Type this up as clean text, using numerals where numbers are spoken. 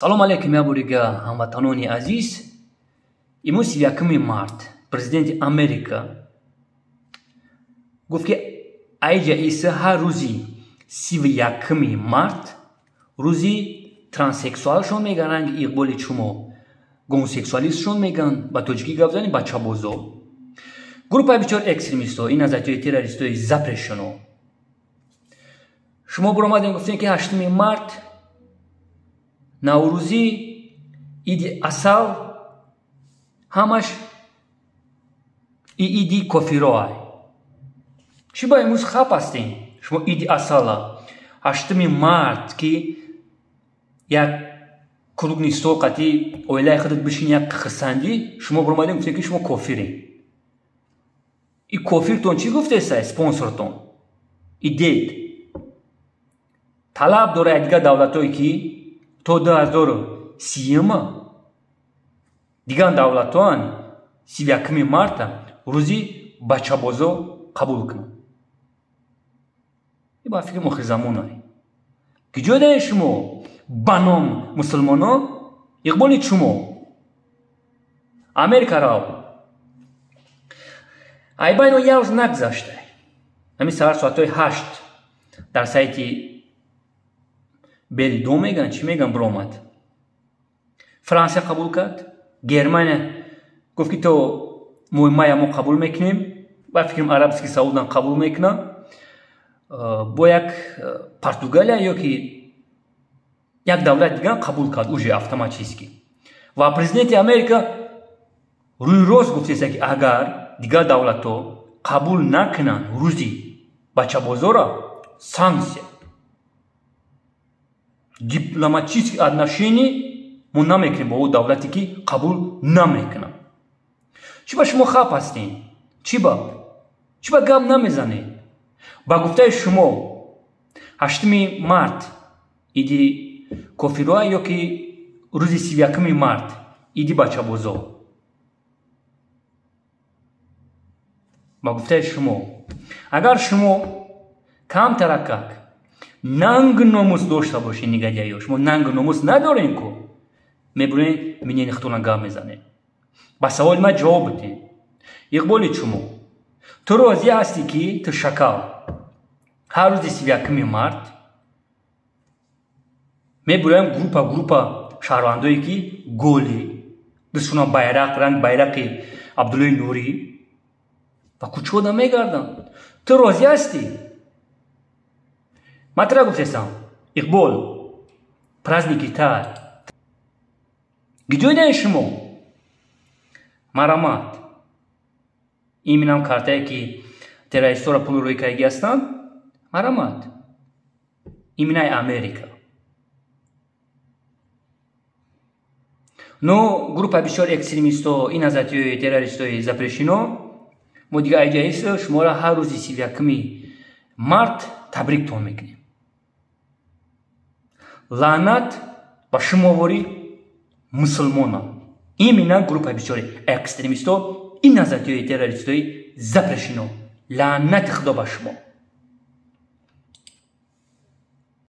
Салом алейкум, яборига ҳамватанони азиз. Имрӯз 1 март президенти Америка гуфт, ки айҷа иса ҳар рӯзи 31 март рӯзи транссексуалшон меган, ранги иқболи чумо гомосексуалистшон меган, ба тоҷикӣ гап занем бачабозо. Группаи бисёр экстремистҳо, ин азатиёи террористои запрещено. Шумо буромадем гуфтем, ки 8 март Наврӯзӣ, иди асал, ҳамаш иди кофироай. Чӣ ба имрӯз хап ҳастем? Шумо иди асала 8 март, ки як круглый стол қати оилаи худат бишин, як хурсандӣ, шумо буромадем гуфтем, ки шумо кофирем. И кофиртон чӣ гуфтеса? Спонсортон идет талаб дорад дигар давлатое, ки то 2030 дигар давлатоан 31 марта рӯзи бачабозо қабул кунанд. И ба фикри охирзамонай. Киҷо даед шумо ба ном мусулмоно? Иқболи шумо Америка рав. Айбайно як рӯз нагзашта. Ҳамин саҳар соатҳои 8 дар сайти Белый дом меган, чӣ меган, биромад. Франсия қабул кард, Германия гуфт, ки то моҳи мая мо қабул мекунем, ба фикрам Арабский Саудан қабул мекунам. Бо як Португалия ё ки як давлат дигар қабул кард уже автоматически. Ва президенти Америка рӯи рост гуфтеса, ки агар дигар давлатҳо қабул накунанд рӯзи бачабозора, санксия, дипломатические отношения мо намекунем бо ӯ давлате, ки қабул намекунам. Чӣ ба шумо хап ҳастем? Чӣ ба гап намезанед? Ба гуфтаи шумо 8 март иди кофироа ё ки рӯзи 31 март иди бачабозо? Ба гуфтаи шумо, агар шумо камтаракак нанг номус дошта бошед, негодяё, шумо нанг номус надорен ку, мебурен минени худтона гап мезанед. Ба саволи ман ҷавоб бидед. Иқболи шумо, ту розӣ ҳастӣ, ки ту шакал ҳар рӯзи 31 март мебураем группа группа шаҳрвандое, ки голи дастшона байрақ, ранг байрақи Абдуллои Нурӣ, ба кӯчода мегарданд? Ту розӣ ҳастӣ? Ман тра гуфтесам, Иқбол, праздники тай. Гиҷой даен шумо? Марамат. Иминам картае, ки террористора пул рӯй кардаги ҳастанд, марамат. Иминаи Америка. Но группа бисёр экстремистҳо, ин азатиёи террористои запрещено, мо дигар айҷаис шуморо ҳар рӯзи 31 март табриктон мекунем. Лаънат ба шумовори мусулмонам. Именно группа бисёри экстремистҳо, ин азатиёи террористои запрещено. Лаънати худо ба шумо.